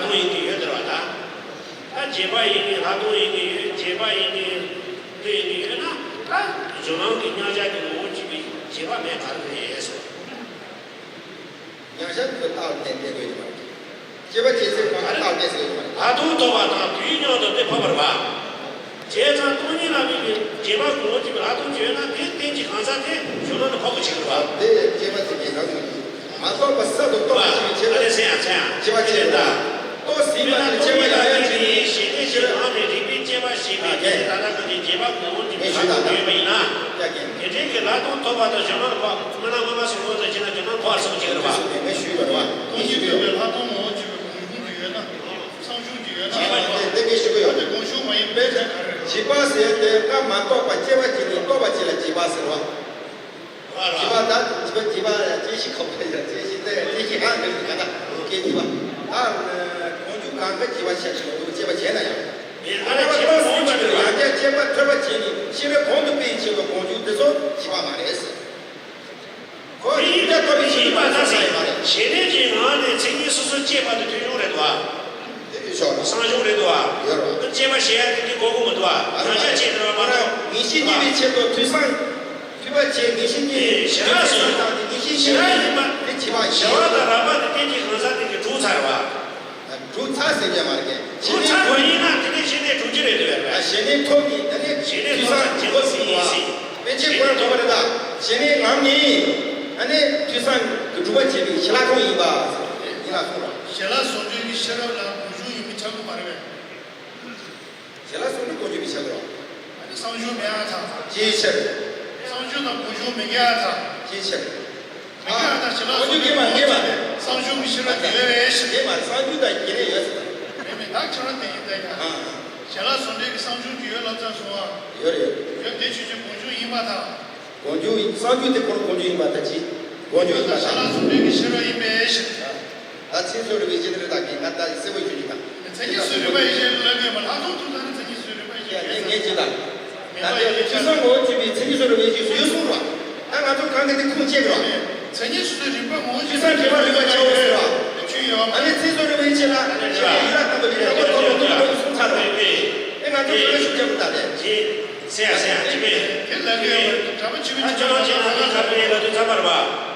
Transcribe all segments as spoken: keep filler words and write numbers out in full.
ལྷག་མཐོང་ཡིན་གྱི་ཡོད་དེ་བ་ད། ད་རྗེས་དཔག་ཡིན་གྱི་ལྷག་མཐོང་ཡིན་གྱི་ཡོད། རྗེས་དཔག་ཡིན་གྱི་འདི་ཡིན་གྱི་ཡོད་ན། ད་སྦྱོར་ལམ་གྱི་མཉམ་གཞག་གི་ངོ་བོ་གཅིག་པའི་རྗེས་དཔག་མེད་ག་རེ་རེད་ཟེར། མཉམ་གཞག་གི་རྟགས་ལ་བརྟེན་བསྟན་དགོས་ཀྱི་མ་རེད། སྐྱེ་བ་སྐྱེ་ཚེ་གང་ལ་བརྟག་དཔྱད་བྱེད་དགོས་ཀྱི་མ་རེད། ལྷག་མཐོང་ཐོབ་པ་དང་དུས་མཉམ་དུ་དེ་འཕགས་པར་བ། བྱས་ཙང་སྟོང་ཉིད་ལ་དམིགས་པའི་རྗེས་དཔག་གི་ངོ་བོ་གཅིག་པའི་ལྷག་མཐོང་ཅིག་ཡོད་ན་དེ་རྟེན་གྱི་གང་ཟག་དེ་གཞུང་ལམ་དུ་འཕགས་པ་ཆགས་ཀྱི་རེད་བ། དེ་སྐྱེ་བ་དེ་གའི་རང་དུ་མ་རྟོགས་པ་གསར་དུ་རྟོགས་པ་ཞིག་བྱེད་པ། ཨ་ལས་སེམས་ཡང་སེམས་ཡང་སྐྱེ་བ་སྐྱེ་ལེན་དང་། རྟོགས་ཟིན་པ་ནི་སྐྱེ་བ་ཡང་ཡང་བྱེད་པའི་ཞེ་ནས་ཞེ་ནས་ནང་ནས་རིག་པའི་སྐྱེ་བ་ཞེས་པའི་དེ་ད་ལྟ་ཀུན་གྱི་རྗེས་དཔག་གི་ངོ་བོ་གཅིག་པའི་ལྷག་མཐོང་ཡོད་པ་ཡིན་ན། དེ་འདྲའི་གི་ལྷག་མཐོང་ཐོབ་པ་དང་གཞུང་ལམ་འཕགས་སྔོན་ལ་སྔོན་མ་སོང་ངོ་ཚ་ཅི་ན་རྒྱུ་ན་འཕགས་སོང་ཅིག་རེད་བ། ངས་ཞུས་པ་རེད་བ། ངས་ཞུས་པ་ཡོད། ལྷག་མཐོང་ངོ་བོ་གཅིག་པའི་གང་བྱུང་གི་ཡོད་ན། སང་ཞུགས་ཀྱི་ཡོད་ན། རྗེས་དཔག་དེ་དེ་སྐད་ཞུ་གི་ཡོད། ད་དེ་དགོངས་ཞུ་མ་ཡིན་པའི་ཚེ་ག་རེ་རེད། རྗེས་དཔག་ཟེར་དེ་ད་མ་རྟོགས་པ་སྐྱེ་བ་གཅིག་ནས་རྟོགས་པ་གཅིག་ལ་རྗེས་དཔག་ཟེར་བ། རྗེས་དཔག་ད་རྗེས་དཔག་རྗེས་དཔག་ཡ་སྐྱེ་ཤི་ཁོག་པ་ཡ་སྐྱེ་ཤི་དེ་ཡ་སྐྱེ་ཤི་ཨང་དེ་ག་ད་སྐྱེ་རྗེས་དཔག་ད་དགོངས་རྒྱུ་གང་ག་རྗེས་དཔག་ཆ་ཆེ་བ་དུ་སྐྱེ་བ་བྱས་ན་ཡང་། ཨ་ནི་རྗེས་དཔག་ཟིན་པ་དེ་ཡང་བསྐྱར་སྐྱེ་བ་ཐོས་པ་བྱས་ནས་ཤི་བའི་གོང་དུ་སྤེལ་བྱེད་པའི་དགོངས་རྒྱུ་དེ་ཚོ་རྗེས་དཔག་མ་རེད། ཁོ་ཡིན་ད་ཐོབ་པའི་ཕྱིར་ཡིན་པ་ལྟ་ས་ཡིན་པ་རེད། ཞེ་ནས་ཀྱི་ངང་ནས་མཚན་ཉིད་སོ་སོར་སྐྱེས་པ་དེ་ཐོས་བྱུང་རེད་དོ། དེ་ཡོད་ཤོག་ར། སང་ཞུགས་རེད་དོ། ཡོད་ར། སྐྱེས་པ་ཞེས་ཡ་དེ་འདི་གོ་གོ་མི་འདུག་ཨ། རང་ཅག་ཅེས་དེ་མ་གཏོགས། ངེས་ཤེས་རྙེད་པའི་ཆེད་དུ་ཐོས་བསམ། ཐོས་པ་བྱས་ངེས་ཤེས་རྙེད། ཞེ་དྲག་སོང་། ངེས་ཤེས་ཞེ་དྲག་ཡིན་པ། དེ་བྱེད་པ་ཞེ་བ་དང་རགས་པ་དེ་རྟེན་གྱི་གང་ཟག་དེ་གི་དྲུག་ཚར་བ། དྲུག་ཚར་ཟེར་རྒྱུ་མ་རེད། དྲུག་ཚར་མ་ཡིན་ན་དེ་ནས་ཞེ་ནས་དྲུག་ཅུ་རེད་འདོད་རེད། ཞེ་ནས་ཐོབ་ནས་དེ་ནས་ཞེ་ནས་ཐོབ་ས་ཇི་ལྟར་ཟིན་ཡིན་ཟིན། པཎ་ཆེན་ཁོ་རང་དོགས་པ་རེད་ད། ཞེ་ནས་ངང་ནས་ཨ་ནི་ཐོས་བསམ་གྱི་སྒྲུབ་པ་བྱེད་པའི་ཞི་ལྷག་མཐོང་ཡིན་པ། ཡིན་ལ་གསུངས་རོགས། ཞི་ལྷག་ཟུང་འབྲེལ་གྱི་ཤེས་རབ་ལ་སྒོམ་ཞུགས་ཡིན་མིན་ཆགས་ཀྱི་མ་རེད་པས། ཞི་ལྷག་ཟུང་འབྲེལ་སྒོམ་ཞུགས་མིན་ཆགས་ཀྱི་རེད། ཨ་ནི་སང་ཞུགས་མེད་ཨ་ཐག་ཅིའི་ཕྱིར། སང་ཞུགས་དང་སྒོམ་ཞུགས་མི་འགལ་ཨ་ཐག་ཅིའི་ཕྱིར། མི་འགལ་ཨ་ཐག་ཞི་ལྷག་ཟུང་འབྲེལ་སྒོམ་ཞུགས་དེ་སང་ཞུགས་ཀྱི་ཤེས་རབ་དེ་ཡོད་རེད་ཞེས། དེ་མ་སང་ཞུགས་དང་རྒྱུན་ལས་ཡོད་ཟེར། མེད་མེད་བདག་ཁྱོད་རང་དེ་ཡིན་ད་ཡ། ཨ། ཞི་ལྷག་ཟུང་འབྲེལ་གྱི་སང་ཞུགས་ཀྱི་ཡོད་ལབ་ཙམ་སོང་ཨ། ཡོད་རེད། ཡོད་དེ་ཆོས་ཅན་སྒོམ་ཞུགས་ཡིན་པ་དང་། སྒོམ་ཞུགས་སང་ཞུགས་དེ་ཁོ་རང་སྒོམ་ཞུགས་ཡིན་པ་ད་ཅི། སྒོམ་ཞུགས་ཡིན་པ་ཞི་ལྷག་ཟུང་འབྲེལ་གྱི་ཤེས་རབ་ཡིན་པས་ཞེས། ད་མཚན་ཉིད་སོ་སོར་རིག་པའི་ཡིད་ཆེས་དེ་རེད་ད་གི་ང་ད་གསལ་པོ་ཞུ་རྒྱུ་ད། མཚན་ཉིད་སོ་སོར་རིག་པའི་ཡིད་ཆེས་ལ་ལབ་ཡོད་མ་ལྷག་མཐོང་ཐུག་ད་ནི་མཚན་ཉིད་སོ་སོར་རིག་པའི་ཡིད་ཆེས་ཡ་དེ་ངས་ཅི་ད། ད་དེ་ཐོས་བསམ་ངོ་བོ་གཅིག་པའི་མཚན་ཉིད་སོ་སོར་རིག་པའི་ཡིད་ཆེས་སུ་ཡོད་གསུངས་རོགས། ད་ང་ཚོ་གང་གི་དེ་ཁུངས་སྐྱེལ་རོགས། མཚན་ཉིད་སོ་སོར་རིག་པ་ངོ་བོ་ཐོས་བསམ་འབྲེལ་བ་རིག་པ་བྱའོ་ཟེར་རོགས། ཆོས་ཡོད། ཨ་ནི་མཚན་ཉིད་སོ་སོར་རིག་པའི་ཡིད་ཆེས་ལ་ཡིད་ལ་དམ་པའི་ལས་ཐོབ་ཐོབ་ཐོབ་ཐོབ་གསུངས་ཚར་རོགས། ཨེ་ང་ཚོ་ག་ལ་ཤུགས་རྒྱབ་དགོས་ད་དེ། ཟེར་ཡ་ཟེར་ཡ་ཅི་མེད། དེ་ལ་ངས་གྲྭ་པ་ཆུ་མི་ཆུ་ཆུ་ཆུ་ཆུ་ཆུ་ཆུ་ལ་དུས་ཚང་མ་རེད་པ།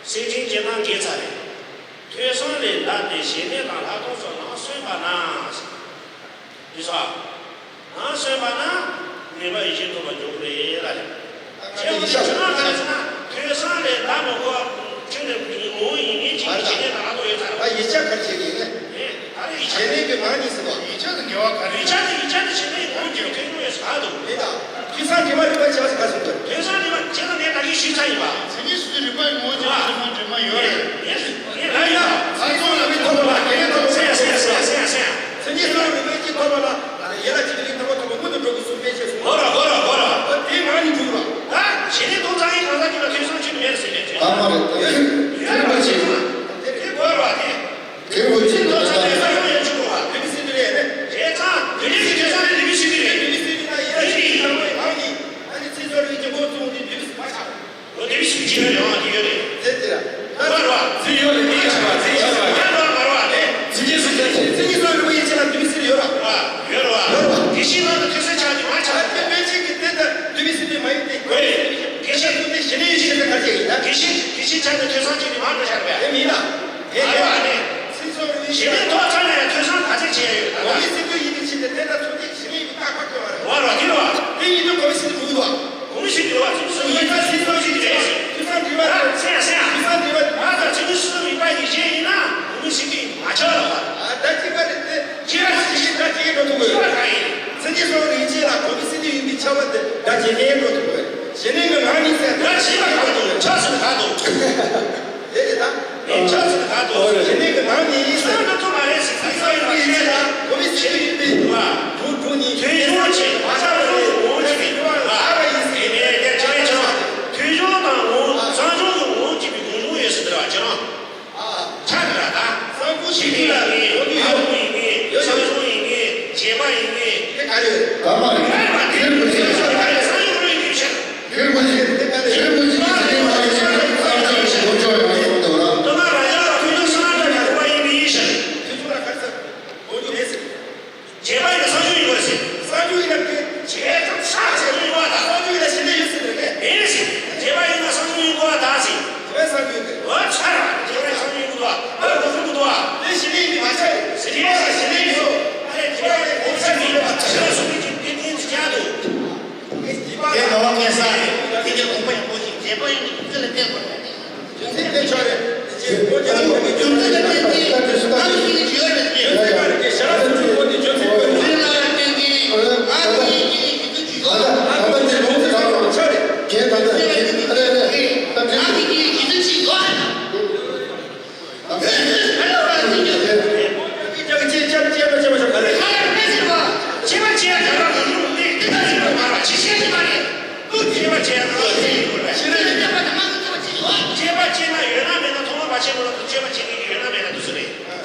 སེམས་ཅན་སྐྱེ་སྟངས་འགལ་ཚར་རེད། ཐོས་བསམ་ལས་འདས་ཏེ་ཞི་གནས་དང་ལྷག་མཐོང་སོགས་ནང་སོན་པ་ན། འདི་ཚོ། ནང་སོན་པ་ན། ནུས་པ་ཡིད་ཆེས་ཐོབ་པ་འཇོག་གི་རེད་ལ་རེད། ཁྱེད་ཀྱི་ཆ་ཚང་ག་རེ་ཟེར་ན་ཐོས་བསམ་ལས་འདས་མ་གོ། ཁྱོད་ནི་ངོ་བོ་ཡིན་ངེས་ཅིག་ཞི་གནས་དང་ལྷག་མཐོང་ཡོད་ཚར་རེད་པ། ཡིད་ཆེས་ག་རེ་བྱེད་ཀྱི་ཡིན་ན། ད་རེས་ཡིད་ཆེས། ཞི་གནས་ཀྱི་ངང་ཉིད་ཟེར་བ། ཡིད་ཆེས་དང་འགལ་བ་ག་རེ། ཡིད་ཆེས་དང་ཡིད་ཆེས་དང་ཞི་གནས་ཀྱི་ངང་འགལ་བའི་ཁྱད་གསོད་ཡོད་ཟེར་ག་འདུག་མེད་ད། ཐོས་བསམ་འབྲེལ་བ་རིག་པ་བྱས་པ་ཟེར་ག་ཟེར་འདུག་ཐོས་བསམ་འབྲེལ་བ་བྱས་ན་ངས་ད་གིན་ཞུས་ཚར་ཡིན་པ། མཚན་ཉིད་སོ་སོའི་རིག་པ་ངོ་བོ་ཅན་ལ་ཐོས་བསམ་འབྲེལ་མ་ཡོད་རེད། ངས་ངས་ལབ་ཡིན་པ། ལྷག་མཐོང་ལ་མི་ཐོབ་པ་ལ་གལ་ཐོབ་པ་ཟེར་ཟེར་ཟེར་ཟེར་ཟེར། མཚན་ཉིད་སོ་སོའི་རིག་པ་ཅིག་ཐོབ་པ་ལ་ཡན་ལག་གཅིག་གི་རིགས་ཐོབ་པ་ཐོབ་པ་མངོན་དུ་འགྲོ་དགོས་སུ་དཔེ་བྱས་སོང་། གོ་ར་གོ་ར་གོ་ར། ཨོ་དེ་ངང་ནས་འགྲུབ་ར། ད་ཞི་གནས་ཐོབ་ཚར་ཡིན་གང་ཟག་ཅིག་ལ་ཐོས་བསམ་ཅིག་མེད་ཟེར་མེད་ཟེར། ཨ་མ་རེད་ད་ཡོད་ཡོད་རེད་པ་ཅིག་དེ་གོ་ར་བ་དེ། དེ་འོ་ཅི་ཐོབ་ཚར་ཐོས་བསམ་ཡོད་ཆུ་བ་བུད་མེད་སྲིད་དུ་རེད་རེད། བྱས་ཙང་བུད་མེད་ཀྱི་ཐོས་བསམ་ནི་བུད་མེད་སྲིད་དུ་རེད། བུད་མེད་སྲིད་དུ་ན་ཡིན་ར་ཡིན་ཡིན་ལ་མོ་ཡིན་ཨང་ཡིན། ཨ་ནི་ཚེ་སྲོག་རིགས་ཀྱི་འགོ་བཙུགས་ཏེ་བུད་མེད་སྲིད་མ་ཆགས། འོ་དེ་བུད་མེད་སྲིད་ཀྱི་རེད་ཨང་དེ་ཡོད་རེད། དེ་དེ་ར། མ་ར་བ། དེ་ཡོད་རེད་དེ་ཡོད་རེད་དེ་ཡོད་རེད། མ་ར་བ་མ་ར་བ་དེ། ཚེ་ཀྱི་སྲིད་ཀྱི་ཚེ་ཚེ་ཀྱི་སྲོག་རིགས་པ་ཡིན་ཆེ་ན་བུད་མེད་སྲིད་ཡོད་ར། ཡོད་ར་བ། ཡོད་ར་བ། དེ་བཞིན་ནང་དུ་ཐོས་བསམ་ཆགས་ཏེ་མ་ཆགས། ཨ་དེ་པཎ་ཆེན་གྱི་དེ་ལྟར་བུད་མེད་སྲིད་དུ་མ་ཡིན་ཏེ། ཨོ་ཡེ། དགེ་བཤེས་ཚོ་དེ་ཞི་གནས་ཡིན་ཞེས་པའི་ཁ་ཆེ་ཡིན་ན། དགེ་བཤེས་དགེ་བཤེས་ཆགས་ཏེ་ཐོས་བསམ་བྱས་ཏེ་མ་འགྲོ་ཤར་བས། དེ་མིན་ན། དེ་མ་རེད་བ་ནི། ཚེ་སྲོག་རིགས་ཞི་གནས་ཐོབ་ཚར་ན་ཡང་ཐོས་བསམ་ག་ཚད་བྱས་ཡོད་ད། གོང་མའི་སྲིད་དུ་ཡིན་པའི་ཕྱིར་ཏེ་དེ་ལྟར་ཚུལ་དེ་ཞི་གནས་ཡིན་པའི་རྟགས་ཁ་བཀོད་པ་རེད། འོ་རོ་དེ་རོ། དེ་ཡིན་དུས་གོང་མའི་སྲིད་དུ་འགྲོ་གི་འདུག་གོང་མའི་སྲིད་དུ་རོ་ཚིག་སྲོག་ཡིན་ན་ཚེ་སྲོག་ཞིག་རེད། ཐོས་བསམ་འདྲི་བ་རེད། ཚེ་ཡང་ཚེ་ཡང་། ཐོས་བསམ་འདྲི་བ་རེད། ང་དང་ཚེ་འདི་སྲིད་དུ་མི་པ་ཡིན་ཅན་ཡིན་ན་གོང་མའི་སྲིད་དུ་ཡིན་མ་ཆགས་ལ་བ། ཨ་ད་གཅིག་པ་རེད་དེ། གཅིག་པ་རེད་དེ་ད་གཅིག་འགྲོ་ཐུབ་གི། གཅིག་པ་གང་ཡིན། ཚེ་འདི་སྲོག་རིན་ཆེན་ལ་གོང་མའི་སྲིད་དུ་ཡིན་པའི་ཁྱབ་པ་དེ་ད་ཇེ་ཉེ་འགྲོ་ཐུབ་གི། ཞི་གནས་ཀྱི་ངང་ནས་ཟེར་ད་ཞི་བ་གང་དུ་ཆགས་སུ་གང་དུ། དེ་རེད་ད། ནས་ཆགས་ཚུལ་ག་དོ། ཞི་གནས་ཀྱི་ནང་ནས་ཡིན་ཟེར། ང་ཚོ་མ་རེད་ཟེར་ཚིག་ཚོ་ཡིན་པ་ཞིག་ལ་གོ་མི་ཞིག་ཡིན་པས། དྲུག་དྲུག་གཉིས་ཐོས་བྱུང་ཆེ་བ་ཚ་བོ་ངོ་བོ་ཆེ་བ་ཨ་བ་ཡིན་ཟེར། དེ་ནས་དེ་ཆ་ཆ་ཐོས་བྱུང་དང་ངོ་བོ་སང་བྱུང་གི་ངོ་བོ་གཅིག་པའི་གོ་བྱུང་ཡོད་ཟེར་དེ་ར་ཁྱེད་རང་ཆ་གི་ར་ད། སང་ཕོད་ཞི་གནས་ཡིན་ངོ་བོ་ཡིན་ངེས་སང་བྱུང་ཡིན་ངེས་བྱས་པ་ཡིན་ངེས་དེ་ག་རེད། ག་མ་རེད། ཡོད་མ་དེ་རེད་ཁོ་ཆེ་བ་ཆ་གི་ར་སང་བྱུང་ངོ་བོ་ཡིན་ངེས་ཆ། དེ་རེད་ཁོ་ཆེ་བ་ཆ་གི་ར་སང་བྱུང་ངོ་བོ་ཡིན་ངེས་ཆ། ཐོས་བྱུང་ར་ག་རེ་ཟེར།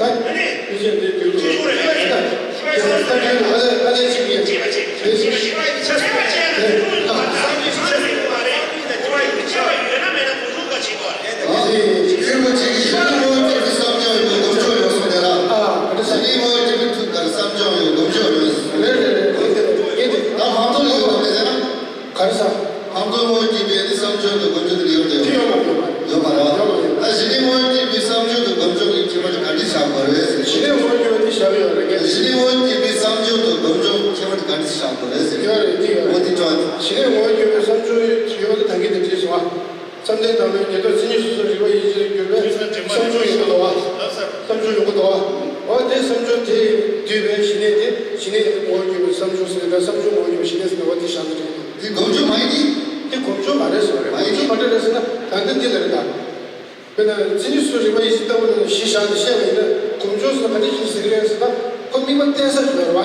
ད་ཡིན་ཅེས་འདི་འདུག་ད་ད་ད་ད་ཨ་ལས་ཨ་ལས་ཅིག་ཡིན། དེ་ཞིག་དེ་ཨ། དེ་ཡིན་ཅེས་ཡོད་ན་མེད་ན་ཁོང་ཚོ་ག་བྱེད་དགོས་རེད། ཨ་ཞི་ནི་ངོ་བོ་སྐྱེས་པའི་བསམ་བྱུང་ཡོད་སྒོམ་བྱུང་ཡོད་གསུངས་ནས་ར། ཨ་ཞི་ནི་ངོ་བོ་སྐྱེས་པའི་ཐུགས་ཀར་བསམ་བྱུང་ཡོད་སྒོམ་བྱུང་ཡོད། རེད་རེད་རེད་རེད་རེད། ད་ལྷག་མཐོང་ལ་ཡོད་པ་མེད་ཟེར་ན། ག་རེ་ཟ། ལྷག་མཐོང་ངོ་བོ་སྐྱེས་པའི་ནི་བསམ་བྱུང་དང་སྒོམ་བྱུང་དེ་ལ་ཡོད་དེ། དེ་ཡོད་མ་ཡོད་མ། ཡོད་མ་རེད་བ། ཡོད་མ་ཡོད། ད་ཞི་ནི་ངོ་བོ་སྐྱེས་པའི་བསམ་བྱུང་དང་སྒོམ་བྱུང་གི་ཁྱད་པར་དེ་ག་འདྲ་བཞག་དགོས་རེད་ཟེར། ཞི་ནི་ངོ་བོ་སྐྱེས་པའི་དེ་བཞག་ཡོད་རེད་ངས། ཞི་ནི་ངོ་བོ་སྐྱེས་པའི་བསམ་བྱུང་དང་སྒོམ་བྱུང་ཁྱད་པར་དེ་ག་འདྲ་བཞག་དགོས་རེད་ཟེར། ཡོད་རེད་དེ་ཡོད་རེད། འོ་དེ་དྲང་དེ། ཞི་ནི་ངོ་བོ་སྐྱེས་པའི་བསམ་བྱུང་ཡོད་དེ་ད་གིན་དེ་བྲིས་སོང་ཨ། བསམ་གཏན་དང་པོའི་རྒྱལ་ཐོག་མཚན་ཉིད་སོ་སོར་རིག་པ་ཡིད་ཆེས་གྱུར་པའི་བསམ་བྱུང་ཡོང་གི་འདུག་བ། བསམ་བྱུང་ཡོང་གི་འདུག་བ། འོ་དེ་བསམ་བྱུང་དེ་བསྡུས་པའི་ཞི་གནས་དེ་ཞི་གནས་ངོ་བོ་སྐྱེས་པའི་བསམ་བྱུང་ཟེར་ནས་ད་བསམ་བྱུང་ངོ་བོ་སྐྱེས་པའི་ཞི་གནས་ཟེར་ནས་འོ་དེ་བཞག་ན་འགྲིག་གི་འདུག་དེ་སྒོམ་བྱུང་མ་ཡིན་གྱི། དེ་སྒོམ་བྱུང་མ་རེད་ཟེར་བ་རེད། མ་ཡིན་གྱི། སྒོམ་བྱུང་མ་རེད་ཟེར་ན་ད་ལྟ་འདི་ལ་རེད་ད། དཔེར་ན་མཚན་ཉིད་སོ་སོར་རིག་པ་ཡིད་ཆེས་ལྟ་བུ་ལ་གཞི་བཞག་ནས་བཤད་པ་ཡིན་ན་སྒོམ་བྱུང་ཟེར་ན་ག་འདྲ་ཞིག་ཟེར་གི་རེད་ཟེར་ན་ཁོ་དམིགས་པ་བརྟན་ས་ཞིག་རེད་བ།